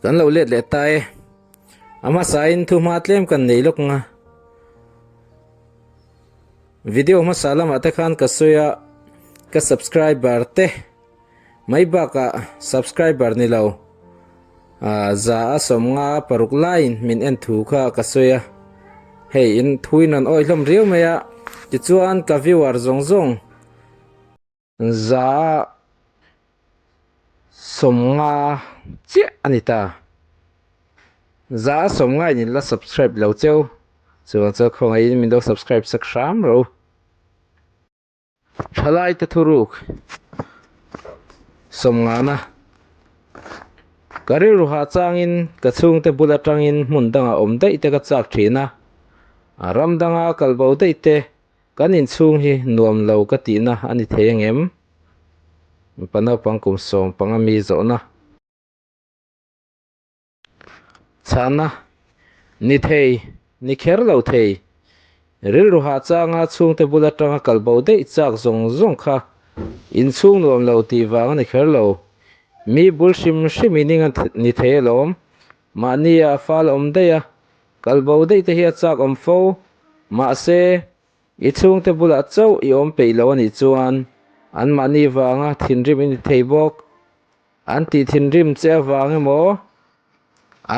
Kan lo let leh ta e. A hmasain thuhma tlem kan nei lawk ang a. Video hmasa lamah te khan ka sawi a, ka subscriber te mai bakah subscriber ni lo 156 laiin min en thu kha ka sawi a. Hei in thuin rawn awih hlawm riau mai a, tichuan ka viewer zawng zawng 150 chiah a ni ta. 150 in la subscribe lo cheu chuan chu khawngaihin min lo subscribe sak hram ro. Thalai te thuruk 50 na ka rilru hah changin ka chhungte bul atangin hmun dangah awm daih te ka chak thin a, a ram danga kalbo daih te Kan inchhung hi nuam lo ka tihna a ni thei angem? Mipa naupang kum 15 mi zawhna. Chhahna, Ni thei, ni kher lo thei. Rilru hah changa chhungte bul atanga kal bo daih chak zawng zawng kha inchhung nuam lo tih vang a ni kher lo. Mi bul hrim hrim in ing a ni thei alawm. Mahnia a fal awm daih a, Kal bo daih te hi a chak awm fo. Mahse, i chhungte bulah chauh i awm peih lo a nih chuan anmahni vanga thinrim i ni thei bawk. An tih thinrim che avang emaw,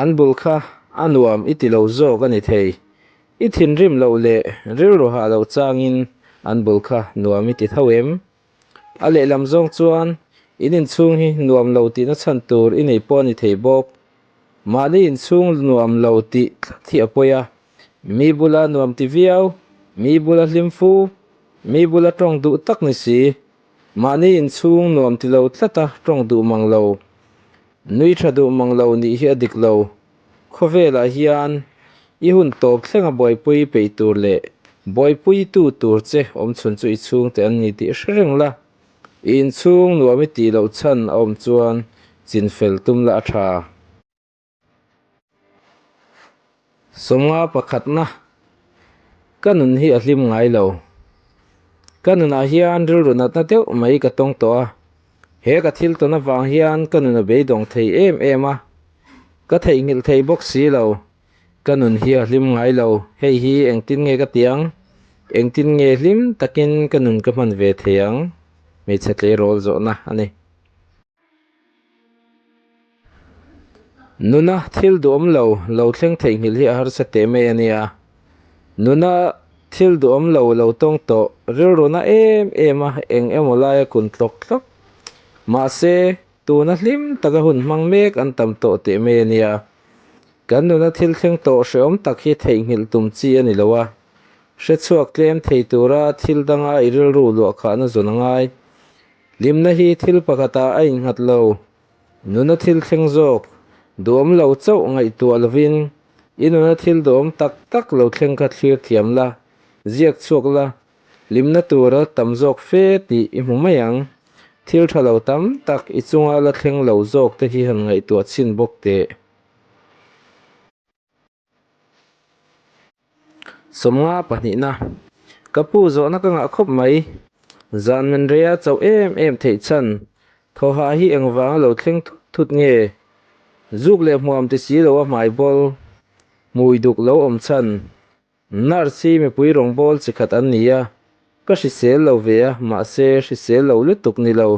an bul kha a nuam i ti lo zawk a ni thei. I thinrim loh leh rilru hah loh changin an bul kha nuam i ti tho em? A lehlam zawng chuan in inchhung hi nuam lo tihna chhan tur i nei pawh a ni thei bawk. Mahni inchhung nuam lo tih tlat hi a pawi a, mi bula nuam ti viau, mi bula hlim fu, mi bula tawng duh tak ni si, mahni inchhung nuam ti lo tlata tawng duh mang lo, nui tha duh mang lo nih hi a dik lo. Khawvelah hian i hun tawp thlenga buaipui peih tur leh buaipuitu tur che awmchhun chu i chhungte an ni tih hre reng la, i inchhung nuam i tih loh chhan a awm chuan chinfel tum la a tha. 51 pakhatna, Ka nun hi a hlim ngai lo. Ka nunah hian rilru natna deuh mai ka tawng tawh a, he ka thil tawn avang hian ka nun a beidawng thei em em a, ka theihnghilh thei bawk si lo. Ka nun hi a hlim ngai lo, hei hi engtin nge ka ti ang? Engtin nge hlim takin ka nun ka hman ve thei ang? Hmeichhe tleirawl zawhna a ni. Nuna thil duhawm lo lo thleng theihnghilh hi a harsa teh mai a nia. Nuna thil duhawm lo lo tawng tawh rilruna em em a eng emaw laia kun tlawk tlawk. Mahse, tuna hlim taka hun hmang mek an tam tawh teh mai a nia. Kan nuna thil thleng tawh hrehawm tak hi theihnghilh tum chi a ni lo a. Hrechhuak tlem thei tura thil danga i rilru luahkhahna zawn a ngai. Hlimna hi thil pakhatah a innghat lo. Nuna thil thleng zawk, duhawm lo chauh ngaihtuah lovin i nuna thil duhawm tak tak lo thleng kha thlir thiam la, ziak chhuak la, hlimna tura tam zawk fe tih i hmu mai ang. Thil tha lo tam tak i chunga la thleng lo zawk te hi han ngaihtuah chhin bawk teh. 50 pahnihna, Ka pu zawhna ka ngah khawp mai. Zan men reia chauh em em theih chhan thawha hi engvanga lo thleng thut thut nge? Zuk leh hmuam ti si lo a hmai bawl, hmui duk lo awm chhan Nurse hi mipui rawngbâwl chi khat an ni a, ka hrisel lo ve a, mahse hrisel lo lutuk ni lo.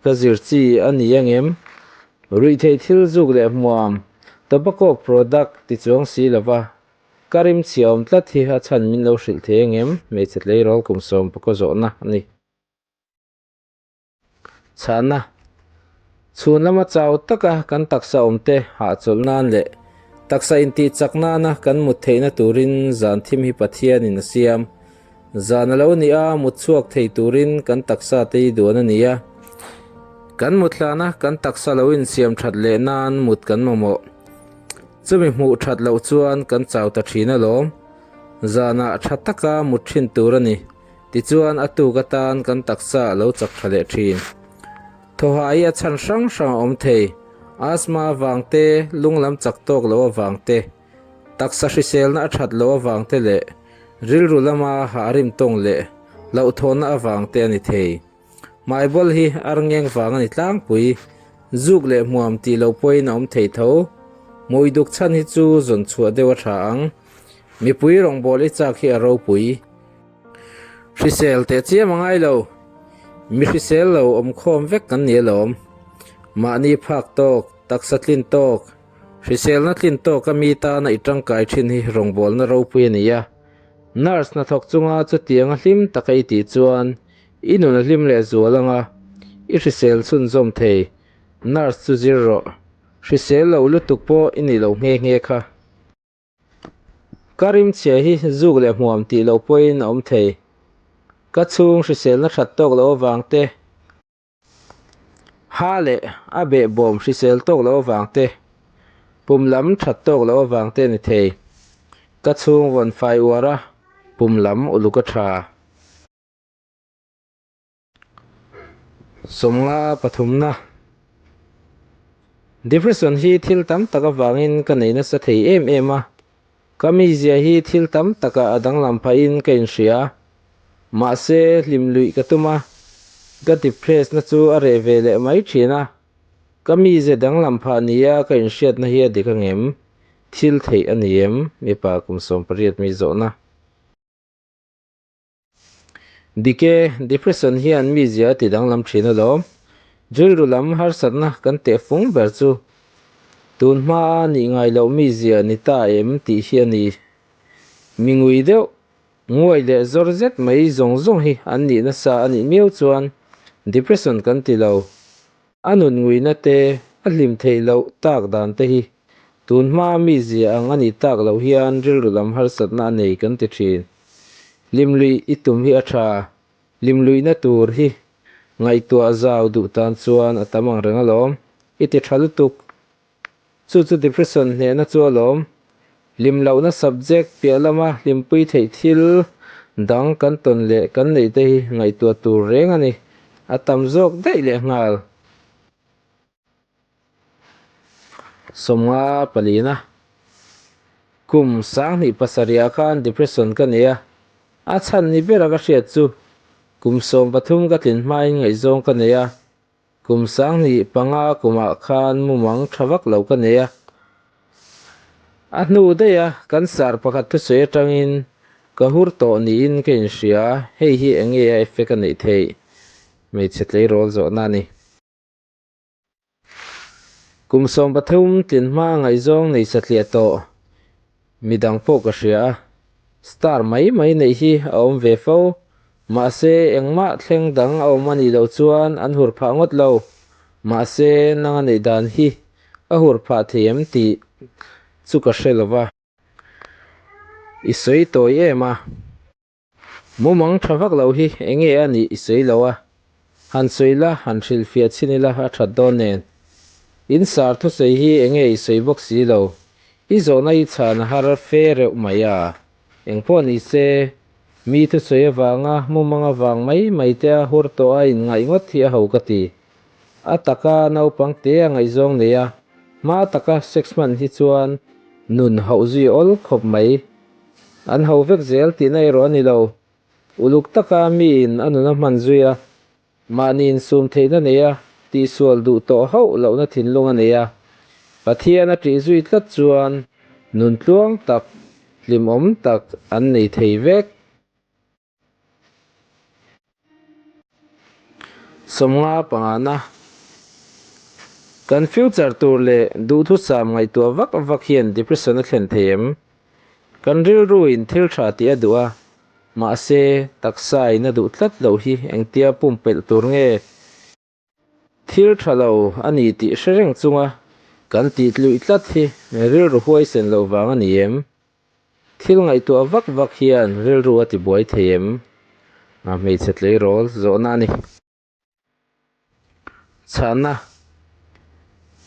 Ka zir chi a ni angem? Ruihtheih thil zuk leh hmuam, tobacco product ti chuang si lo va, ka rim chhia awm tlat hi a chhan min lo hrilh thei angem? Hmeichhe tleirawl kum 10 zawhna a ni. Chhahna, Chhun lama chau taka kan taksa awmte hahchawlh nan leh taksa intih chak nana kan mut theihna turin zan thim hi Pathianin a siam. Zan a lo ni a, mut chhuak thei turin kan taksa te hi duan a ni a. Kan mut hlana kan taksa lo insiam that leh nan mut kan mamawh. Chumi hmuh that loh chuan kan chau ta thin alawm. Zanah tha taka mut thin tur a ni. Tichuan a tuk atan kan taksa a lo chak tha leh thin. Thawhah hi a chhan hrang hrang a awm thei, asthma avang te, lung lam chak tawk loh avang te, taksa hriselna a that loh avang te leh rilru lama hah rim tawng leh hlauhthawnna avang te a ni thei. Hmaibawl hi ar ngeng vang a ni tlangpui. Zuk leh hmuam tih loh pawhin a awm thei tho. Hmui duk chhan hi chu zawn chhuah deuh a tha ang. Mipui rawngbâwl i châk hi a ropui. Hrisel teh chiam a ngai lo. Mi hrisel lo awm khawm vek kan ni alawm. Mahni phak tawk, taksa tlin tawk, hriselna tlin tawka mi tana i tangkai thin hi rawngbawlna ropui a ni a. Nurse hnathawk chunga chutianga hlim taka i tih chuan i nun a hlim leh zual anga i hrisel chhunzawm thei. Nurse chu zir rawh. Hrisel lo lutuk pawh i ni lo nghe nghe kha. Ka rimchhia hi zuk leh hmuam tih loh pawhin a awm thei. Ka chhung hriselna that tawk loh avang te, ha leh a behbawm hrisel tawk loh avang te, pum lam that tawk loh avang te a ni thei. Ka chhung vawn fai uar a, pum lam uluk a tha. Sawmnga pathumna Depression hi thil tam tak avangin ka nei nasa thei em em a, ka mizia hi thil tam takah a danglam phahin ka inhria. Mahse, hlim luih ka tum a, ka depress na chu a reh ve leh mai thin a, ka mizia danglam phah nia ka inhriatna hi a dik angem? Thil theih a ni em? Mipa kum 18 mi zawhna. Dik e, depression hian mizia a ti danglam thin alawm. Rilru lam harsatna kan teh fung ber chu tun hmaa nih ngai loh mizia ni ta em tih hi a ni. Mi ngui deuh, nguai leh zawr zet mai zawng zawng hi an nih nasa a nih miau chuan depression kan ti lo. A nun nguina te, a hlim theih loh tak dan te hi tun hmaa mizia ang a nih tak loh hian rilru lam harsatna a nei kan ti thin. Hlimluih i tum hi a tha, hlimluihna tur hi ngaihtuah zau duh tan chuan a tam ang reng alawm, i ti tha lutuk. Chu chu depression hnehna chu alawm. Hlimlohna subject piah lama hlimpui theih thil dang kan tawn leh kan neih te hi ngaihtuah tur reng a ni, a tam zawk daih leh nghal. 50 palina Kum 2007 ah khan depression ka nei a, a chhan ni bera ka hriat chu kum 13 ka tlin hmain ngaihzawng ka nei a, kum 2005 kumah khan mumang tha vak lo ka nei a. A hnu daih a kan sar pakhat thusawi atangin ka hur tawh niin ka inhria, hei hi eng nge a effect a neih theih? Hmeichhe tleirawl zawhna a ni. Kum 13 tlin hma ngaihzawng nei satliah tawh midang pawh ka hria a, star mai mai neih hi a awm ve fo, mahse engmah thleng dang a awm a nih loh chuan an hur phah ngawt lo, mahse nanga neih dan hi a hur phah thei em tih chu ka hre lova. I sawi tawi em a. Mumang tha vak lo hi eng nge a nih i sawi lo a, han sawi la, han hrilhfiah chhin ila a that dawn nen. In sar thusawi hi eng nge i sawi bawk si lo, i zawhna i chhan a har fe reuh mai a. Engpawh ni se, mi thusawi avanga mumang avang mai mai te a hur tawh a inngaih ngawt hi a ho ka ti. A taka naupang te a ngaihzawng nei a, hma taka sex hman hi chuan nun hauh zui awl khawp mai. An ho vek zel tihna erawh a ni lo. Uluk taka miin a nun a hman zui a, mahni insum theihna nei a, tihsual duh tawh hauh lohna thinlung a nei a. Pathian a ṭih zui tlat chuan nun tluang tak, hlimawm tak an nei thei vek. 50 pangana Kan future tur leh duhthusam ngaihtuah vak vak hian depression a thlen thei em? Kan rilru in thil tha tih a duh a, mahse taksa in a duh tlat loh hi engtia pumpelh tur nge? Thil tha lo a ni tih hre reng chunga kan tih tluih tlat hi rilru huaisen loh vang a ni em? Thil ngaihtuah vak vak hian rilru a tibuai thei em? A hmeichhe tleirawl zawhna a ni. Chhahna,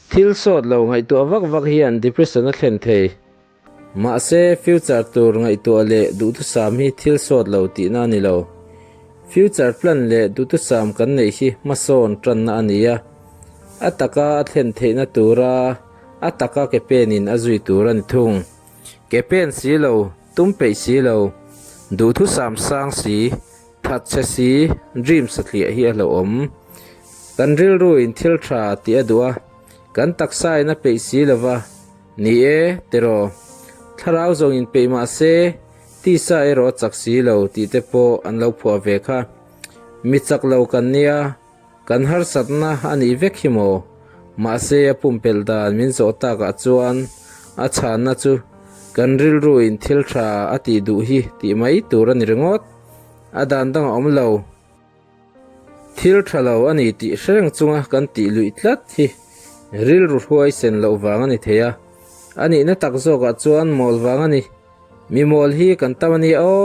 Thil sawt lo ngaihtuah vak vak hian depression a thlen thei. Mahse, future tur ngaihtuah leh duhthusam hi thil sawt lo tihna a ni lo. Future plan leh duhthusam kan neih hi hmasawn tanna a ni a, a taka a thlen theihna tura a taka ke penin a zui tur a ni thung. Ke pen si lo, tum peih si lo, duhthusam sang si, thatchhe si, dream satliah hi a hlauhawm. Kan rilru in thil tha tih a duh a, kan taksa in a peih si lo va, ni e, tiraw? Thlarau zawng in peih mah se, tisa erawh a chak si lo tih te pawh an lo phuah ve kha. Mi chak lo kan nia, kan harsatna a nih vek hi maw? Mahse a pumpelh dan min zawh takah chuan a chhanna chu kan rilru in thil tha a tih duh hi tih mai tur a ni ringawt. A dan dang a awm lo. Thil tha lo a ni tih hre reng chunga kan tih luih tlat hi rilru hruai sen loh vang a ni thei a, a nihna tak zawkah chuan mawl vang a ni. Mi mawl hi kan tam a nia aw.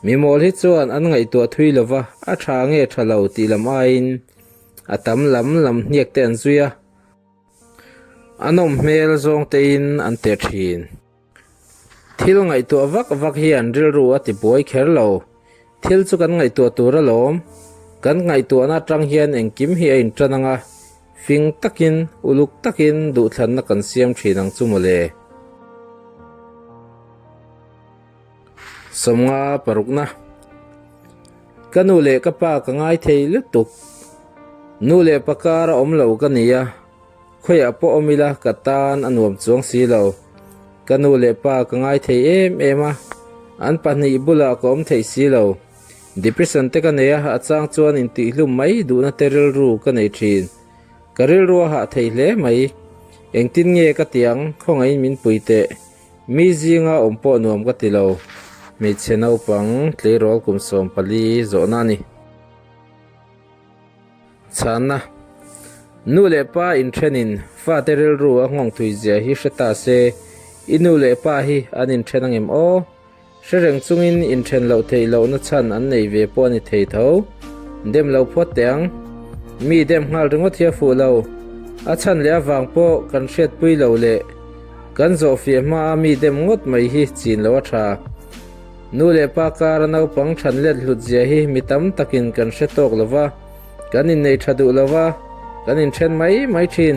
Mi mawl hi chuan an ngaihtuah thui lo va, a tha nge tha lo tih lam aiin a tam lam lam hniak te an zui a, a nawm hmel zawng tein an teh thin. Thil ngaihtuah vak vak hian rilru a ti buai kher lo. Thil chu kan ngaihtuah tur alawm. Kan ngaihtuahna atang hian engkim hi a intan ang a, fing takin, uluk takin duhthlanna kan siam thin ang chu mawle. Sawmnga parukna. Ka nu leh ka pa ka ngai thei lutuk. Nu leh pa kar a awm lo ka ni a, Khawiah pawh awm ila ka tan a nuam chuang si lo. Ka nu leh pa ka ngai thei em em a, an pahnih bulah ka awm theih si lo. Depression te ka nei a, a chang chuan intihhlum mai duhna te rilru ka nei thin. Ka rilru a hah thei hle mai. Engtin nge ka ti ang, khawngaihin min pui teh. Mi zinga awm pawh nuam ka ti lo. Hmeichhe naupang tleirawl kum 14 zawhna a ni. Chhanna, Nu leh pa inthenin fate rilru a nghawng thui zia hi hre ta se, i nu leh pa hi an inthen angem aw? Hre reng chungin inthen loh theih lohna chhan an nei ve pawh a ni thei tho. Dem lo phawt teh ang. Mi dem nghal ringawt hi a fuh lo. A chhan leh avang pawh kan hriatpui lo leh kan zawhfiah hmaa mi dem ngawt mai hi chin lo a tha. Nu leh pa kara naupang than let hlut zia hi mi tam takin kan hre tawk lo va, kan innei tha duh lo va, kan inthen mai mai thin.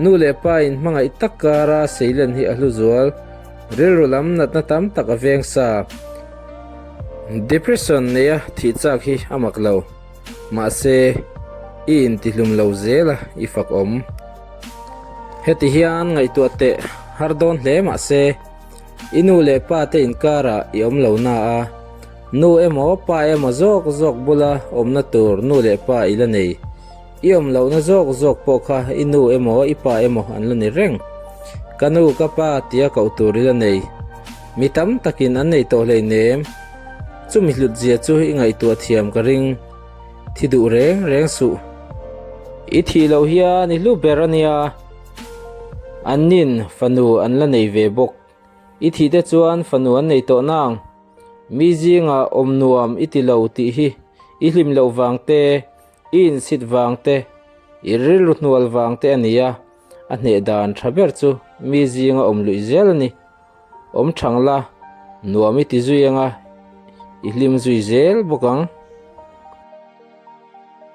Nu leh pa in hmangaih tak kara seilen hi a hlu zual, rilru lam natna tam tak a veng sa. Depression neia thih chak hi a mak lo, mahse i intihlum lo zel a i fak awm. Heti hian ngaihtuah teh har dawn hle mahse, I nu leh pa te inkarah i awm lo na a, nu emaw pa emaw zawk zawk bula awmna tur nu leh pa i la nei. I awm lohna zawk zawk pawh kha i nu emaw i pa emaw an la ni reng. Ka nu ka pa tia koh tur i la nei. Mi tam takin an nei tawh hleinem. Chumi hlutzia chu i ngaihtuah thiam ka ring. Thi duh reng reng suh. I thih loh hian i hlu ber a nia. Annin fanu an la nei ve bawk. I thih te chuan fanu an nei tawh nang. Mi zingah awm nuam i ti lo tih hi i hlim loh vang te, i insit vang te, i rilru hnual vang te a ni a, a hneh dan tha ber chu mi zinga awm luih zel a ni. Awm thang la, nuam i ti zui anga i hlim zui zel bawk ang.